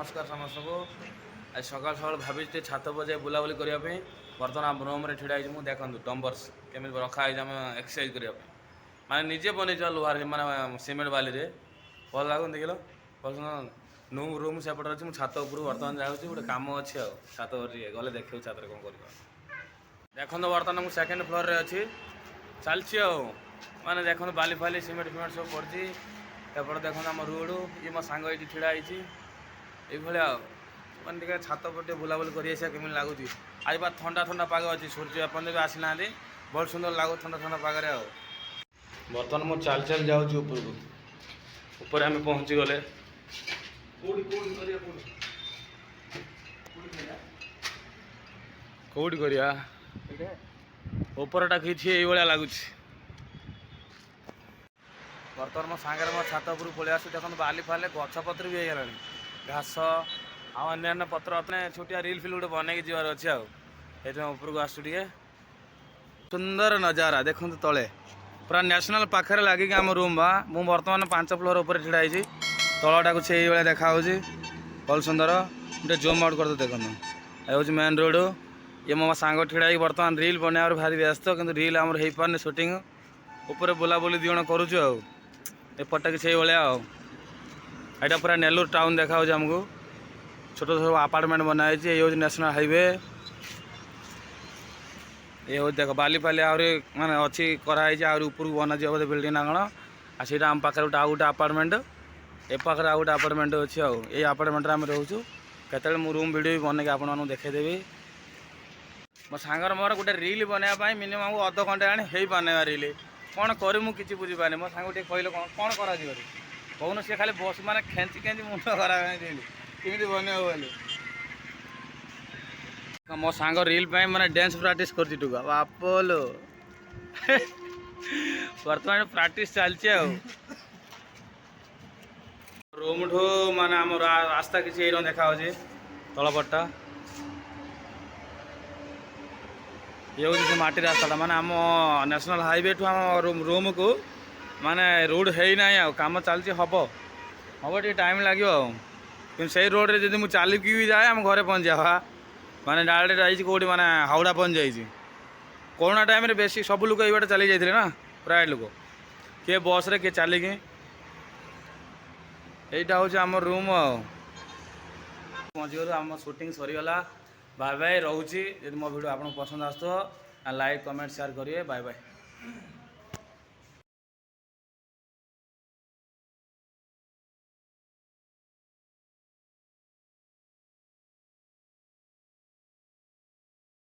ନମସ୍କାର ସମସ୍ତଙ୍କୁ। ଆଜି ସକାଳୁ ସକାଳୁ ଭାବିଛି ଟିକେ ଛାତ ଉପରେ ଯାଇ ବୁଲାବୁଲି କରିବା ପାଇଁ। ବର୍ତ୍ତମାନ ଆମ ରୁମ୍ରେ ଛିଡ଼ା ହେଇଛି ମୁଁ। ଦେଖନ୍ତୁ, ଡମ୍ବଲ୍ସ କେମିତି ରଖା ହେଇଛି ଆମେ ଏକ୍ସରସାଇଜ୍ କରିବା ପାଇଁ। ମାନେ ନିଜେ ବନେଇଛୁ ଲୁହାରେ, ମାନେ ସିମେଣ୍ଟ ବାଲିରେ। ଭଲ ଲାଗୁନି? ଦେଖିଲ, ଭଲ ସୁନ୍ଦର। ରୁମ୍ ସେପଟେ ଅଛି। ମୁଁ ଛାତ ଉପରକୁ ବର୍ତ୍ତମାନ ଯାଉଛି, ଗୋଟେ କାମ ଅଛି। ଆଉ ଛାତ ଉପରେ ଟିକେ ଗଲେ ଦେଖିବୁ ଛାତରେ କ'ଣ କରିବା। ଦେଖନ୍ତୁ, ବର୍ତ୍ତମାନ ମୁଁ ସେକେଣ୍ଡ ଫ୍ଲୋରରେ ଅଛି, ଚାଲିଛି। ଆଉ ମାନେ ଦେଖନ୍ତୁ, ବାଲି ଫାଲି, ସିମେଣ୍ଟ ଫିମେଣ୍ଟ ସବୁ ପଡ଼ିଛି। ଏପଟେ ଦେଖନ୍ତୁ ଆମ ରୋଡ଼। ଇଏ ମୋ ସାଙ୍ଗ ଏଇଠି ଛିଡ଼ା ହେଇଛି। ଏଇଭଳିଆ ଆଉ ମାନେ ଟିକେ ଛାତ ଉପରେ ଟିକେ ବୁଲାବୁଲି କରି ଆସିବା, କେମିତି ଲାଗୁଛି। ଆଜି ବା ଥଣ୍ଡା ଥଣ୍ଡା ପାଗ ଅଛି, ସୂର୍ଯ୍ୟ ଏପର୍ଯ୍ୟନ୍ତ ବି ଆସିନାହାନ୍ତି। ବହୁତ ସୁନ୍ଦର ଲାଗୁଛି ଥଣ୍ଡା ଥଣ୍ଡା ପାଗରେ। ଆଉ ବର୍ତ୍ତମାନ ମୁଁ ଚାଲି ଚାଲି ଯାଉଛି ଉପରକୁ। ଉପରେ ଆମେ ପହଞ୍ଚିଗଲେ। କୋଉଠି କୋଉଠି କରିବା, କୋଉଠି କୋଉଠି କରିବା? କୋଉଠି କରିବା? ଏଇଟା। ଉପରଟା କିଛି ଏଇଭଳିଆ ଲାଗୁଛି। ବର୍ତ୍ତମାନ ମୋ ସାଙ୍ଗରେ ମୋ ଛାତ ଉପରକୁ ପଳେଇ ଆସୁ। ଦେଖନ୍ତୁ, ବାଲି ଫାଲି, ଗଛ ପତ୍ର ବି ହେଇଗଲାଣି, ଘାସ ଆଉ ଅନ୍ୟାନ୍ୟ ପତ୍ର। ମାନେ ଛୋଟିଆ ରିଲ୍ ଫିଲ୍ ଗୋଟେ ବନେଇକି ଯିବାର ଅଛି, ଆଉ ସେଇଥିପାଇଁ ଉପରକୁ ଆସୁଛୁ ଟିକେ। ସୁନ୍ଦର ନଜାରା ଦେଖନ୍ତୁ ତଳେ, ପୁରା ନ୍ୟାସନାଲ୍ ପାଖରେ ଲାଗିକି ଆମ ରୁମ୍ ବା। ମୁଁ ବର୍ତ୍ତମାନ 5 ଫ୍ଲୋର୍ ଉପରେ ଛିଡ଼ା ହେଇଛି। ତଳଟାକୁ ସେଇଭଳିଆ ଦେଖାହେଉଛି, ଭଲ ସୁନ୍ଦର। ଟିକେ ଜୁମ୍ ଆଉଟ୍ କରିଦେ। ଦେଖନ୍ତୁ, ଏ ହେଉଛି ମେନ୍ ରୋଡ଼। ଇଏ ମୋ ସାଙ୍ଗ ଛିଡ଼ା ହେଇକି ବର୍ତ୍ତମାନ ରିଲ୍ ବନେଇବାରେ ଭାରି ବ୍ୟସ୍ତ, କିନ୍ତୁ ରିଲ୍ ଆମର ହେଇପାରୁନି ସୁଟିଂ। ଉପରେ ବୁଲାବୁଲି ଦୁଇ ଜଣ କରୁଛୁ। ଆଉ ଏପଟଟା କି ସେଇଭଳିଆ। ଆଉ ଏଇଟା ପୁରା ନେଲୁର ଟାଉନ୍ ଦେଖାହେଉଛି ଆମକୁ। ଛୋଟ ଛୋଟ ଆପାର୍ଟମେଣ୍ଟ ବନା ହେଇଛି। ଏଇ ହେଉଛି ନ୍ୟାସନାଲ୍ ହାଇୱେ। ଇଏ ହେଉଛି ଦେଖ, ବାଲି ଫାଲି ଆହୁରି ମାନେ ଅଛି, କରାହେଇଛି। ଆହୁରି ଉପରକୁ ବନାଯିବ ବୋଧେ ବିଲ୍ଡିଂ ନା କ'ଣ। ଆଉ ସେଇଟା ଆମ ପାଖରେ ଗୋଟେ ଆଉ ଗୋଟେ ଆପାର୍ଟମେଣ୍ଟ, ଏ ପାଖରେ ଆଉ ଗୋଟେ ଆପାର୍ଟମେଣ୍ଟ ଅଛି। ଆଉ ଏଇ ଆପାର୍ଟମେଣ୍ଟରେ ଆମେ ରହୁଛୁ। କେତେବେଳେ ମୁଁ ରୁମ୍ ଭିଡ଼ିଓ ବି ବନେଇକି ଆପଣମାନଙ୍କୁ ଦେଖେଇଦେବି। ମୋ ସାଙ୍ଗର ମୋର ଗୋଟେ ରିଲ୍ ବନେଇବା ପାଇଁ ମିନିମମ୍ ଆମକୁ ଅଧଘଣ୍ଟା ହେଲାଣି, ହେଇପାରୁନି ରିଲ୍। କ'ଣ କରିବୁ ମୁଁ କିଛି ବୁଝିପାରୁନି। ମୋ ସାଙ୍ଗକୁ ଟିକେ କହିଲେ କ'ଣ କ'ଣ କରାଯିବ କହୁନ। ସିଏ ଖାଲି ବସ୍ ମାନେ ଖେଞ୍ଚି ଖେଞ୍ଚି ମୁଣ୍ଡ ଖରାପ ରିଲ୍ କେମିତି ବନେଇବ ବୋଲି। ମୋ ସାଙ୍ଗ ରିଲ୍ ପାଇଁ ମାନେ ଡ୍ୟାନ୍ସ ପ୍ରାକ୍ଟିସ୍ କରୁଛି ଟୁକା। ବାପଲୋ, ବର୍ତ୍ତମାନ ପ୍ରାକ୍ଟିସ୍ ଚାଲିଛି। ଆଉ ରୁମ୍ଠୁ ମାନେ ଆମ ରାସ୍ତା କିଛି ଏଇରକମ ଦେଖାଯାଉଛି ତଳପଟଟା। ଇଏ ହେଉଛି ସେ ମାଟି ରାସ୍ତାଟା। ମାନେ ଆମ ନ୍ୟାସନାଲ୍ ହାଇୱେଠୁ ଆମ ରୁମ୍କୁ ମାନେ ରୋଡ଼ ହେଇନାହିଁ, ଆଉ କାମ ଚାଲିଛି। ହବ ହବ, ଟିକେ ଟାଇମ୍ ଲାଗିବ। ଆଉ କିନ୍ତୁ ସେଇ ରୋଡ଼ରେ ଯଦି ମୁଁ ଚାଲିକି ବି ଯାଏ, ଆମ ଘରେ ପହଞ୍ଚିବା। ମାନେ ଡାଇରେକ୍ଟ ଯାଇଛି କେଉଁଠି, ମାନେ ହାଉଡ଼ା ପହଞ୍ଚି ଯାଇଛି। କରୋନା ଟାଇମ୍ରେ ବେଶୀ ସବୁ ଲୋକ ଏଇ ବାଟେ ଚାଲି ଯାଇଥିଲେ ନା, ପ୍ରାୟ ଲୋକ, କିଏ ବସ୍ରେ, କିଏ ଚାଲିକି। ଏଇଟା ହେଉଛି ଆମ ରୁମ୍। ଆଉ ପହଞ୍ଚିଗଲୁ, ଆମ ସୁଟିଂ ସରିଗଲା। ବାଏ ବାଏ, ରହୁଛି। ଯଦି ମୋ ଭିଡ଼ିଓ ଆପଣଙ୍କୁ ପସନ୍ଦ ଆସୁଥିବ, ଲାଇକ୍, କମେଣ୍ଟ, ସେୟାର କରିବେ। Bye bye.